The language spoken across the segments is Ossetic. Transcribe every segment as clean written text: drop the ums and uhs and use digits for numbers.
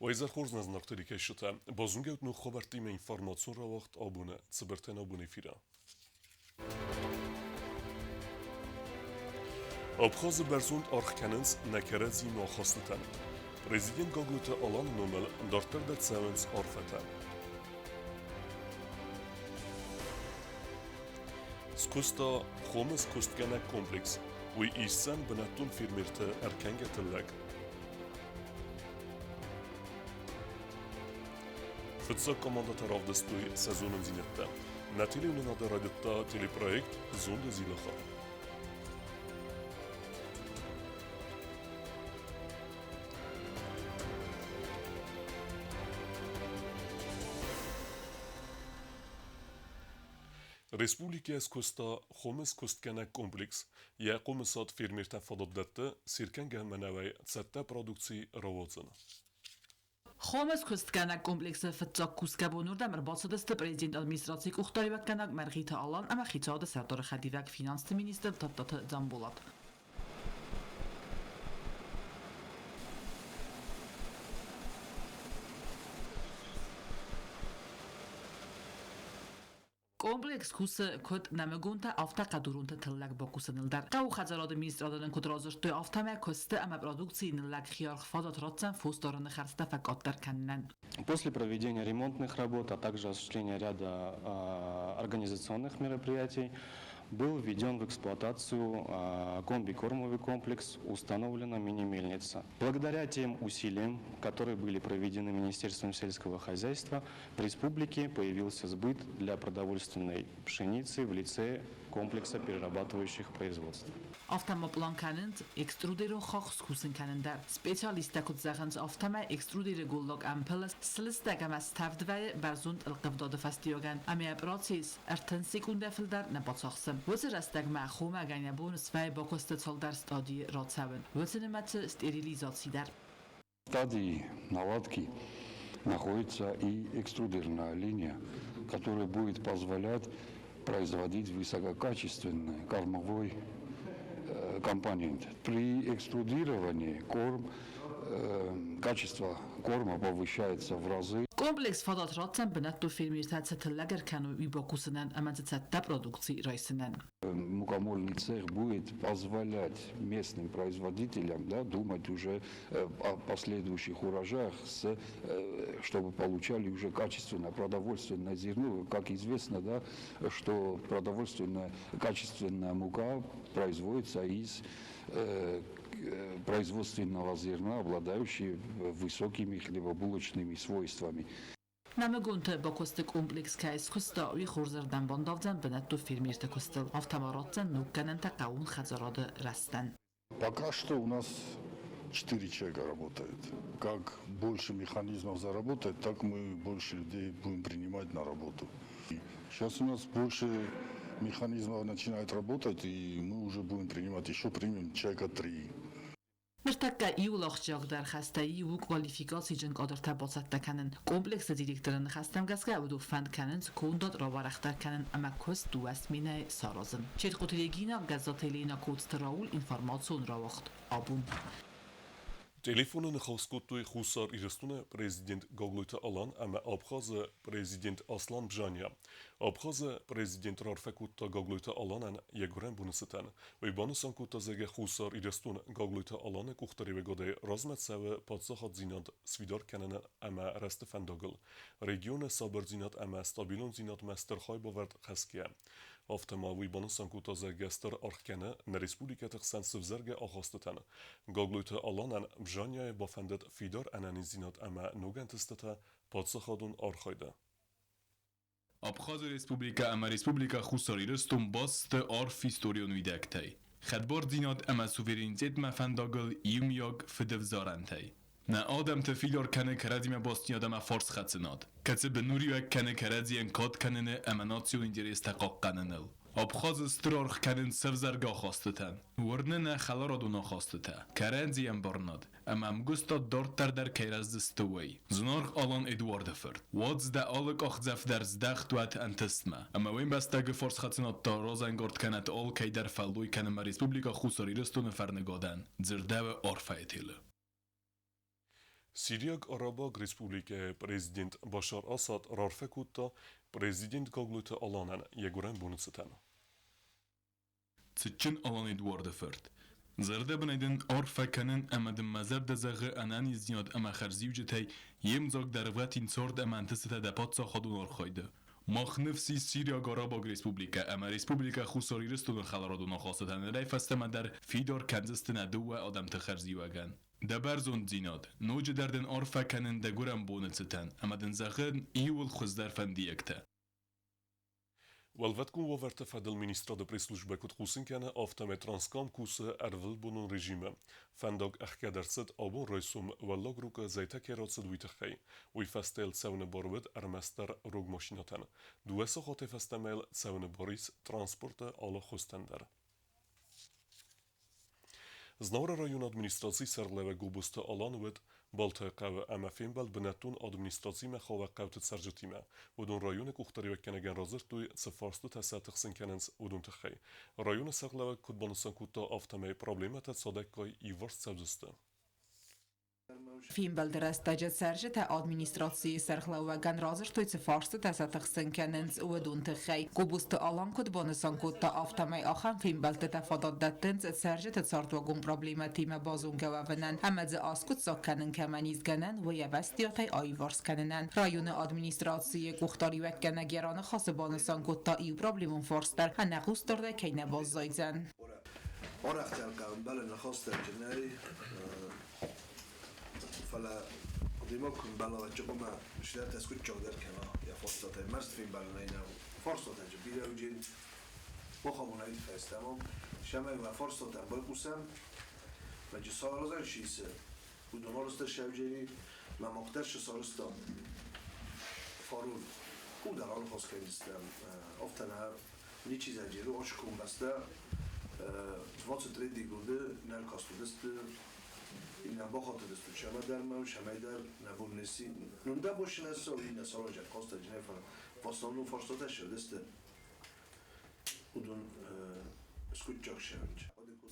Уӕ хорз нӕ зынаргъ телекӕсджытӕ! Базонгӕут ног хабӕрттимӕ информацион рауагъд абоны цыбыртӕн абон эфиры. Абхазы бӕрзонд аргъ кӕнынц нӕ кӕрӕдзимӕ ахастытӕн. Президент Гаглойты Аланы номыл дарддӕр дӕр цӕуынц арфӕтӕ. Скуыста хомыс куыстгӕнӕг комплекс. Уый исдзӕн бынӕттон фермерты ӕркӕнгӕ тыллӕг. Фыццаг командӕтӕ равдыстой сӕ зонындзинӕдтӕ. Нӕ телеуынынады райдыдта телепроект «Зонды зилахар». Республикӕ скуыста хомыс куыстгӕнӕг комплекс. Йӕ хъомысад фермертӕн фадат дӕтты циркӕнгӕ мӕнӕуӕй цӕттӕ продукци рауадзын. Хомыс куыстгӕнӕг комплексы фыццаг кусгӕ бон уырдӕм ӕрбацыдысты президент администрацийы къухдариуӕггӕнӕг Мӕргъиты Алан ӕмӕ хицауады сӕрдары хӕдивӕг финансты министр Тадтаты Дзамболат. Комплекс кусы куыд нӕмыгонтӕ, афтӕ хъӕдуронты тыллӕг бакусыныл дӕр. Хъӕуы хӕдзарады министрадӕн куыд радзырдтой, афтӕмӕй куысты ӕмӕ продукцийы ныллӕг хиаргъ фадат ратдзӕн фосдарыны хӕрдзтӕ фӕкъаддӕр кӕнынӕн. После проведения ремонтных работ, а также осуществления ряда организационных мероприятий был введен в эксплуатацию комбикормовый комплекс, установлена мини-мельница. Благодаря тем усилиям, которые были проведены Министерством сельского хозяйства, в республике появился сбыт для продовольственной пшеницы в лице комплекса перерабатывающих производств. Афтӕ ма пълан кӕнынц экструдерон хахх скусын кӕнын дӕр. Специалисттӕ куыд зӕгъынц, афтӕмӕй экструдеры голлаг ӕмпылы сылыстӕг ӕмӕ ставд вӕййы бӕрзонд ӕлхъывдады фӕстиуӕгӕн ӕмӕ процесс 30 секундӕ фылдӕр нӕ бацахсы. Уыцы рӕстӕгмӕ хомагӕн йӕ бон свӕййы бакуысты цалдӕр стадийы рацӕуын, уыцы нымӕцы стерилизаци дӕр. В стадии наладки находится и экструдерная линия, которая будет позволять производить высококачественный кормовой компонент. При экструдировании качество корма повышается в разы. Комплекс фадат ратдзӕн бынӕттон фермертӕ цы тыллӕг ӕркӕной, уый бакусынӕн ӕмӕ дзы цӕттӕ продукци райсынӕн. Мукомольный цех будет позволять местным производителям, да, думать уже о последующих урожаях, чтобы получали уже качественное продовольственное зерно. Как известно, да, что продовольственная качественная мука производится из производственного зерна, обладающего высокими хлебобулочными свойствами. Нӕмыгонты бакуысты комплекс кӕй скуыста, уый хорзӕрдӕм бандавдзӕн бынӕттон фермерты куыстыл, афтӕ ма ратдзӕн ног гӕнӕнтӕ хъӕууон хӕдзарады рӕзтӕн. Пока что у нас 4 человека работает. Как больше механизмов заработает, так мы больше людей будем принимать на работу. Сейчас у нас больше механизмов начинает работать, и мы уже будем принимать, еще примем человека 3. Ныртӕккӕ иуыл ахсджиагдӕр хӕстӕй иу у квалификациджын кадртӕ бацӕттӕ кӕнын. Комплексы директоры ныхӕстӕм гӕсгӕ уыдон фӕнд кӕнынц кондад рауӕрӕхдӕр кӕнын ӕмӕ куыст дыууӕ сменӕйы саразын. Четкъуты Регина, Гӕззаты Еленӕ, Коцты Рауль, информацион рауагъд абон. Телефоны ныхас кодтой Хуссар Ирыстоны президент Гаглойты Алан ӕмӕ Абхазы президент Аслан Бжания. Абхазы президент раарфӕ кодта Гаглойты Аланӕн йӕ гуырӕн боны цытӕн. Уый банысан кодта, зӕгъгӕ, Хуссар Ирыстон Гаглойты Аланы къухдариуӕгадӕй размӕ цӕуы паддзахаддзинад сфидар кӕныны ӕмӕ рӕзты фӕндагыл, регионы сабырдзинад ӕмӕ стабилондзинадмӕ стыр хайбавӕрд хӕсгӕ. Афтӕ ма уый банысан кодта, зӕгъгӕ, стыр аргъ кӕны нӕ республикӕты хсӕн сывзӕргӕ ахастытӕн. Гаглойты Аланӕн Бжанияйы бафӕндыд фидар ӕнӕниздзинад ӕмӕ ног ӕнтыстытӕ паддзахадон архайды. Абхазы Республикӕ ӕмӕ Республикӕ Хуссар Ирыстон баст сты арф историон уидӕгтӕй, хӕдбардзинад ӕмӕ суверенитетмӕ фӕндагыл иумиаг фыдӕвзарӕнтӕй. Нӕ адӕмты фидар кӕны кӕрӕдзимӕ бастдзинад ӕмӕ фарсхӕцынад, кӕцы бынуриуӕг кӕны кӕрӕдзийӕн кад кӕныны ӕмӕ национ интерестӕ хъахъхъӕныныл. Абхазы стыр аргъ кӕнынц сӕвзӕргӕ ахастытӕн, уырны нӕ хӕларадон ахастытӕ, кӕрӕдзиӕмбарынад ӕмӕ ӕмгуыстад дарддӕр дӕр кӕй рӕздзысты, уый. Зынаргъ Алан Эдуарды фырт, уадз дӕ алы къахдзӕф дӕр здӕхт уӕд ӕнтыстмӕ, ӕмӕ уе мбӕстагы фарсхӕцынад та разӕнгард кӕнӕт алкӕй дӕр фӕллой кӕнынмӕ Республикӕ Хуссар Ирыстоны фӕрныгадӕн, дзырдӕуы арфӕйы телы. Сириаг Арабаг Республикӕйы президент Башар Асад раарфӕ кодта президент Гаглойты Аланӕн йӕ гуырӕн боны цытӕн. Цытджын Алан Эдуарды фырт! Зӕрдӕбынӕй дын арфӕ кӕнын ӕмӕ дын мӕ зӕрдӕ зӕгъы ӕнӕниздзинад ӕмӕ хӕрзиуджытӕй йемдзаг дӕргъвӕтин цард ӕмӕ ӕнтыстытӕ дӕ паддзахадон архайды. Мах ныфс ис Сириаг Арабаг Республикӕ ӕмӕ Республикӕ Хуссар Ирыстоны хӕларадон ахастытӕ нырӕй фӕстӕмӕ дӕр фидар кӕндзысты нӕ дыууӕ адӕмты хӕрзиуӕгӕн. Дӕ бӕрзонддзинад, ноджыдӕр дын арфӕ кӕнын дӕ гуырӕн боны цытӕн ӕмӕ дын зӕгъын иууыл хуыздӕр фӕндиӕгтӕ. Уӕлвӕткон уавӕрты фӕдыл министрады пресс-службӕ куыд хъусын кӕны, афтӕмӕй Транскам кусы ӕрвылбонон режимы. Фӕндаг ӕхгӕд ӕрцыд абон райсом Уӕллаг Рукъы зӕйтӕ кӕй рацыд, уый тыххӕй. Уый фӕстӕ йыл цӕуыны бар уыд ӕрмӕстдӕр рог машинӕтӕн. Дыууӕ сахатӕй фӕстӕмӕ йыл цӕуыны бар ис транспорты алы хуызтӕн дӕр. Знауыры районы администрацийы сӕргълӕууӕг Гобозты Алан уыд Балтайы хъӕуы ӕмӕ фембӕлд бынӕттон администрациимӕ хауӕг хъӕуты цӕрджытимӕ. Уыдон районы къухдариуӕггӕнӕгӕн радзырдтой, цы фарстытӕ сӕ тыхсын кӕнынц, уыдон тыххӕй. Районы сӕргълӕууӕг куыд банысан кодта, афтӕмӕй проблемӕтӕ цадӕггай иуварс цӕудзысты. Фембӕлды рӕстӕджы цӕрджытӕ администрацийы сӕргълӕууӕгӕн радзырдтой, цы фарстытӕ сӕ тыхсын кӕнынц, уыдон тыххӕй. Гобозты Алан куыд банысан кодта, афтӕмӕй ахӕм фембӕлдтытӕ фадат дӕттынц цӕрджыты цардуагон проблемӕтимӕ базонгӕ уӕвынӕн ӕмӕ дзы аскъуыддзаг кӕнын кӕмӕн ис гӕнӕн, уый ӕвӕстиатӕй аиуварс кӕнынӕн. Районы администрацийы къухдариуӕггӕнӕг йӕ раныхасы банысан кодта, иу проблемон фарст дӕр ӕнӕхъусдардӕй кӕй нӕ баззайдзӕн. Арӕхдӕр хъӕумбӕлы ныхӕстӕджынӕй, фӕлӕ адӕймаг куы мбӕла чъыгъуымӕ, чидӕртӕ скъуыддзагдӕр кӕна йӕ фарстатӕй. Мӕрдты фембӕлынӕй нӕу. Фарстатӕ бирӕ уыджын бахауынӕй фӕстӕмӕ, сӕмӕй уӕ фарстатӕм байхъусӕм, мӕджы саразӕн чи цы, уыдон арӕзта сӕвджери, мӕ мах дӕр цы сарӕзтам фарон, уыдон аныхас кӕндзыстӕм, афтӕ нӕ ничи зӕджеры ошкомбӕстӕ 23 годы нӕркастудысты инна бахатыдысты чемӕдӕр мӕ шӕмӕйдӕр нӕ бон неси нунда бошинӕсса инна сараджа коста джинефа в основном фарстатӕ шевдесты уыдон скъуыддзаг шевнч.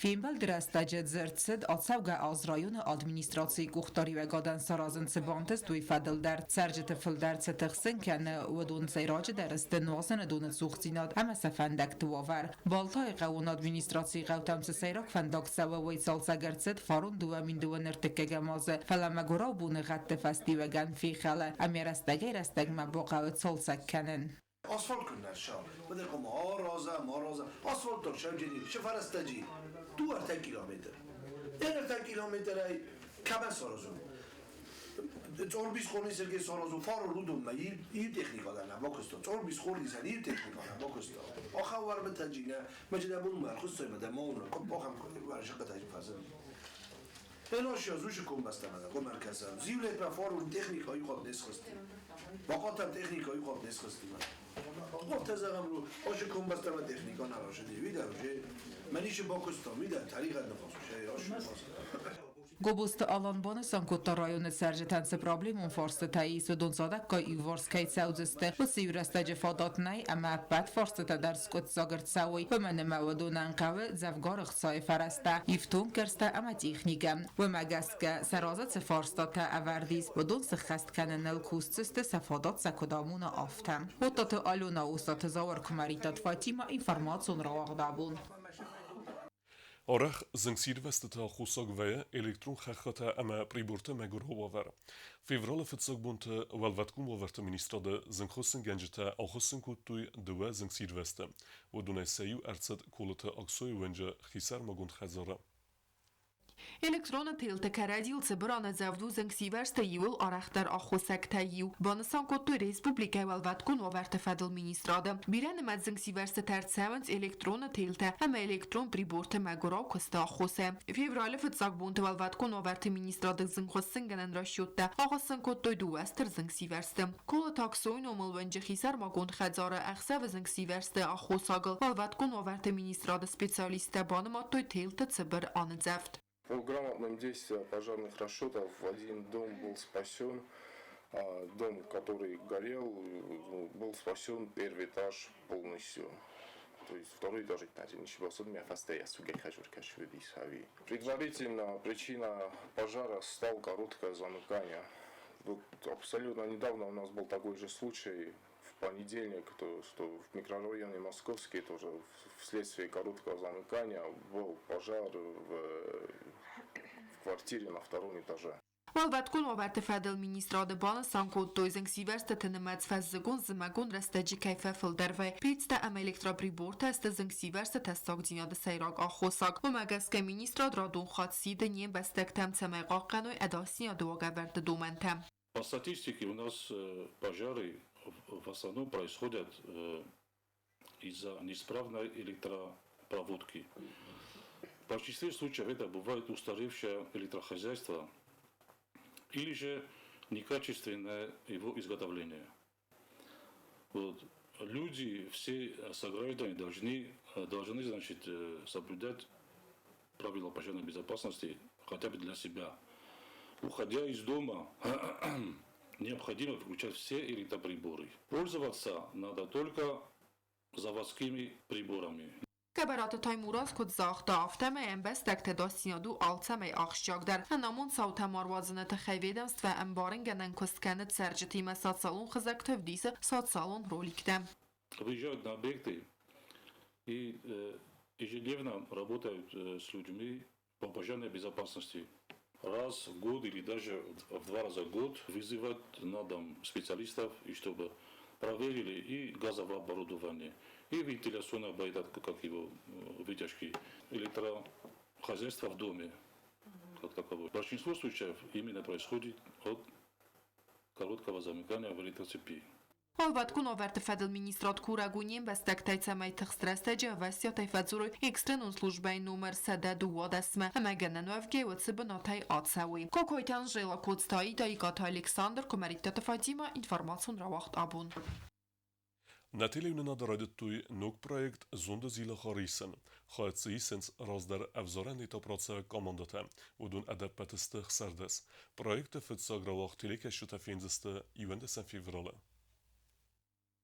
Фембӕлды рӕстӕджы дзырд цыд ацӕугӕ аз районы администрацийы къухдариуӕгадӕн саразын цы бантыст, уый фӕдыл дӕр. Цӕрджыты фылдӕр цы тыхсын кӕны, уыдон сӕйраджыдӕр сты нуазыны доны цухдзинад ӕмӕ сӕ фӕндӕгты уавӕр. Балтайы хъӕуон администрацийы хъӕутӕм цы сӕйраг фӕндаг цӕуы, уый цалцӕг ӕрцыд фарон 2002 ӕртыккӕгӕм азы, фӕлӕ мӕгуырау боныгъӕдты фӕстиуӕгӕн фехӕлы ӕмӕ рӕстӕгӕй-рӕстӕгмӕ бахъӕуы цалцӕг кӕнын. Асфальт куыннӕ ссар, уӕд аразӕм, аразӕм. Асфальт Шевджени, шифарастаджи, 2-3 километр. 3 километрӕй кӕмӕн саразун? Цъорбис хорни Сергей саразун, фаро рудун ма ию техника да на бакусто. Цъорбис хорни сан ию техника на бакусто. Аха вар бетаджина, маҷида бун мар хусой ма да мон, коб бахам вар шақата фазл. Эношия зуши ком бастамада, го марказам. Зивлет ма фару техника юқат несхости. Бақатам техника юқат несхости ма. Гуфт зағам ру ош ком бастама техника нарошиди. Вида уже маниши бакусто, вида тариқат нахос. Шей ош Гобозты Алан банысан кодта районы цӕрджытӕн цы проблемон фарстытӕ ис, уыдон цадӕггай иуварс кӕй цӕудзысты. Уыцы иу рӕстӕджы фадат нӕй ӕмӕ ӕппӕт фарстытӕ дӕр скъуыддзаг ӕрцӕуой, уымӕн ӕмӕ уыдонӕн хъӕуы дзӕвгар ӕхцайы фӕрӕзтӕ, ифтонггӕрзтӕ ӕмӕ техникӕ. Уымӕ гӕсгӕ сӕ разы цы фарстатӕ ӕвӕрд ис, уыдон сыххӕст кӕныныл кусдзысты сӕ фадат сӕ куыд амона, афтӕ. Оттаты Алена, Остаты Зауыр, Куымӕридтаты Фатимӕ, информацион рауагъд абон. Арӕх зынгсирвӕзтыты аххосаг вӕййы электрон хӕххытӕ ӕмӕ приборты мӕгуырау уавӕр. Февралы фыццаг бонты Уӕлвӕткон уавӕрты министрады зынгхуыссынгӕнджытӕ ахуыссын кодтой дыууӕ зынгсирвӕзты. Уыдонӕй сӕ иу ӕрцыд Колыты Аксойы уынджы хисӕрмагонд хӕдзары. Электроны телты кӕрӕдзийыл цыбыр аныдзӕвд у зынгсивӕрзты иууыл арӕхдӕр аххосӕгтӕй иу, банысан кодтой республикӕйы уӕлвӕткон уавӕрты фӕдыл министрады. Бирӕнымӕц зынгсивӕрзтытӕ ӕрцӕуынц электроны телтӕ ӕмӕ электрон приборты мӕгуырау куысты аххосӕй. Февралы фыццаг бонты уӕлвӕткон уавӕрты министрады зынгхуыссынгӕнӕн расчеттӕ ахуыссын кодтой дыууӕ стыр зынгсивӕрзты. Колыты Аксойы номыл уынджы хисӕрмагонд хӕдзары ӕхсӕвы зынгсивӕрзты аххосагыл уӕлвӕткон уавӕрты министрады специалисттӕ банымадтой телты цыбыр аныдзӕвд. По грамотным действиям пожарных расчетов один дом был спасен, дом, который горел, был спасен первый этаж полностью. То есть второй этаж Предварительно причина пожара стал короткое замыкание. Вот абсолютно недавно у нас был такой же случай в понедельник, то, что в микрорайоне Московский тоже вследствие короткого замыкания был пожар в квартире на втором этаже. Уӕлвӕткон уавӕрты фӕдыл министрады банысан кодтой, зынгсивӕрзтыты нымӕц фӕззыгон-зымӕгон рӕстӕджы кӕй фӕфылдӕр вӕййы. Пецтӕ ӕмӕ электроприбортӕ сты зынгсивӕрзты тӕссагдзинады сӕйраг аххосаг. Уымӕ гӕсгӕ министрад радон хатт сиды не мбӕстӕгтӕм, цӕмӕй хъахъхъӕной ӕдасдзинады уагӕвӕрдты домӕнтӕ. По статистике у нас пожары в основном происходят из-за неисправной электропроводки. В большинстве случаев это бывает устаревшее электрохозяйство или же некачественное его изготовление. Вот. Люди, все сограждане должны, значит, соблюдать правила пожарной безопасности хотя бы для себя. Уходя из дома, необходимо выключать все электроприборы. Пользоваться надо только заводскими приборами. Гӕбӕраты Таймураз куыд загъта, афтӕмӕй ӕмбӕстӕгты ӕдасдзинад у алцӕмӕй ахсджиагдӕр. Ӕнамонд цаутӕ ма руадзыны тыххӕй ведомствӕ ӕмбарынгӕнӕн куыст кӕны цӕрджытимӕ, социалон хызӕгты ӕвдисы социалон роликтӕ. Выезжают на объекты и ежедневно работают с людьми по пожарной безопасности. Раз в год или даже в 2 раза в год вызывать на дом специалистов, и чтобы проверили и газовое оборудование, и вентиляционное оборудование, как его вытяжки, электрохозяйство в доме как таковое. Большинство случаев именно происходит от короткого замыкания в электроцепи. Уӕлвӕткон уавӕрты фӕдыл министрад курӕг у не мбӕстӕгтӕй, цӕмӕй тыхст рӕстӕджы ӕвӕстиатӕй фӕдзурой экстренон службӕйы номер 112-мӕ ӕмӕ гӕнӕн уӕвгӕйӕ уыцы бынатӕй ацӕуой. Кокойты Анжела, Коцты Аида, Икъаты Александр, Куымӕридтаты Фатимӕ, информацион рауагъд «Абон». Нӕ телеуынынады райдыдтой ног проект «Зонды зилахар исын». Хайад дзы исынц раздӕр ӕвзарӕн этап рацӕуӕг командӕтӕ. Уыдон ӕдӕппӕт сты 16. Проекты фыццаг рауагъд телекӕсджытӕ фендзысты 11 февралы.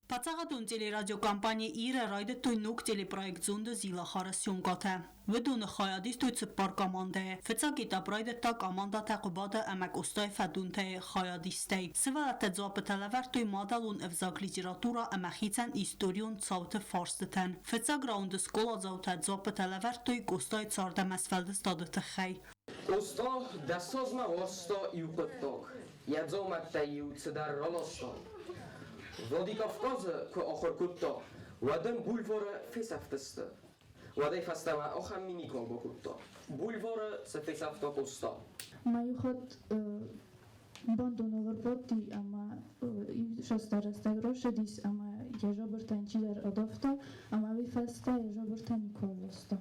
Паддзахадон телерадиокомпани «Ир»-ы райдыдтой ног телепроект «Зонды зилахары» съемкӕтӕ. Уыдоны хайад истой 4 командӕйы. Фыццаг этап райдыдта командӕтӕ Хъуыбады ӕмӕ Къостайы фӕдонтӕй хайадистӕй. Сывӕллӕттӕ дзуаппытӕ лӕвӕрдтой мадӕлон ӕвзаг, литературӕ ӕмӕ хицӕн историон цауты фарстытӕн. Фыццаг раунды скъоладзаутӕ дзуаппытӕ лӕвӕрдтой Къостайы цард ӕмӕ сфӕлдыстады тыххӕй. Къоста 10 азмӕ уарзта иу хъуыддаг, йӕ дзаумӕттӕй-иу цыдӕр раласта. Владикавказы куы ахуыр кодта, уӕд ын бульвары фесӕфтысты. Уӕдӕй фӕстӕмӕ ахӕм ми никуал бакодта. Бульвары цы фесӕфта Къоста? Ма иу хатт бандоныл ӕрбадти ӕмӕ иу цасдӕр рӕстӕг рацыдис ӕмӕ йӕ жабыртӕн чидӕр адавта, ӕмӕ уый фӕстӕ йӕ жабыртӕ никуал ласта.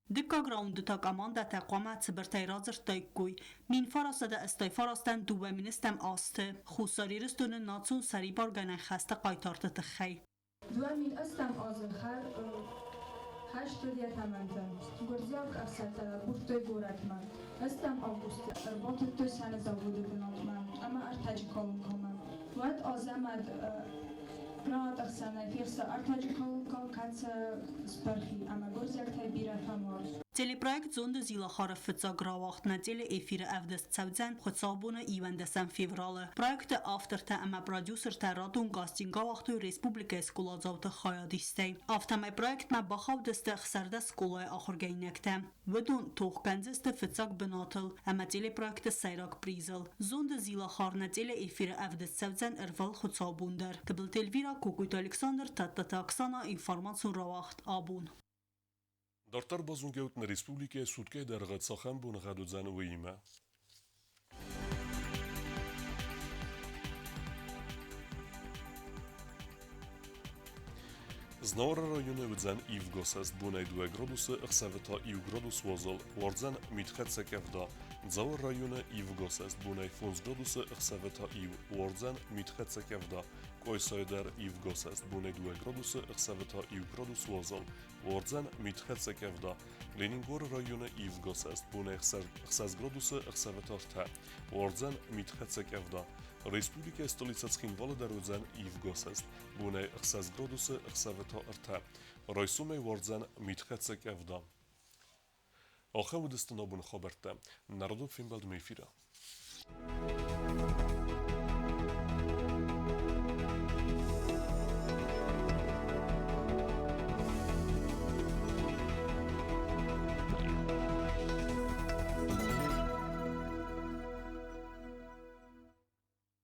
Дыккаг раунды та командӕтӕ хъуамӕ цыбыртӕй радзырдтаиккой 1989-2000 азты Хуссар Ирыстоны национ сӕрибаргӕнӕн хӕсты хъайтарты тыххӕй. 2008 азы хӕст уыд йӕ тӕмӕнты. Гуырдзиаг ӕфсӕдтӕ лӕбурдтой горӕтмӕ. 8 августы ӕрбатыдтой сӕны заводы бынатмӕ ӕмӕ артаджы колонкӕмӕ. Уӕд Азӕмӕт гранат ӕхсӕнӕй фехста артаджы колонкӕ, кӕцы спырхи ӕмӕ гуырдзиӕгтӕй бирӕ фӕмард. Телепроект «Зонды зилахары» фыццаг рауагъд нӕ телеэфиры ӕвдыст цӕудзӕн хуыцаубоны 11 февралы. Проекты автортӕ ӕмӕ продюсертӕ радон кастинг ауагътой республикӕйы скъоладзауты хайадистӕй. Афтӕмӕй проектмӕ бахаудысты 16 скъолайы ахуыргӕнинӕгтӕ. Уыдон тох кӕндзысты фыццаг бынатыл ӕмӕ телепроекты сӕйраг призыл. «Зонды зилахар» нӕ телеэфиры ӕвдыст цӕудзӕн ӕрвыл хуыцаубон дӕр. Тыбылты Эльвира, Кокойты Александр, Тадтаты Оксана, информацион рауагъд «Абон». Дарддӕр базонгӕут нӕ республикӕйы суткӕйы дӕргъы цахӕм боныгъӕд уыдзӕн, уыимӕ. Знауыры районы уыдзӕн ивгӕ сӕст бонӕй 2 градусы, ӕхсӕвы та 1 градус уазал, уардзӕн митхӕццӕ къӕвда. Дзауы районы ивгӕ сӕст, бонӕй 5 градусы, ӕхсӕвы та 1, уардзӕн митхӕццӕ къӕвда. Къуайсайы дӕр ивгӕ сӕст, бонӕй 2 градусы, ӕхсӕвы та 1 градус уазал, уардзӕн митхӕццӕ къӕвда. Ленингоры районы ивгӕ сӕст, бонӕй 6 градусы, ӕхсӕвы та 3, уардзӕн митхӕццӕ къӕвда. Республикӕйы столицӕ Цхинвалы дӕр уыдзӕн ивгӕ сӕст, бонӕй 6 градусы, ӕхсӕвы та 3, райсомӕй уардзӕн митхӕццӕ къӕвда. Ахӕм уыдысты нӕ абоны хабӕрттӕ. Нӕ радон фембӕлдмӕ эфиры.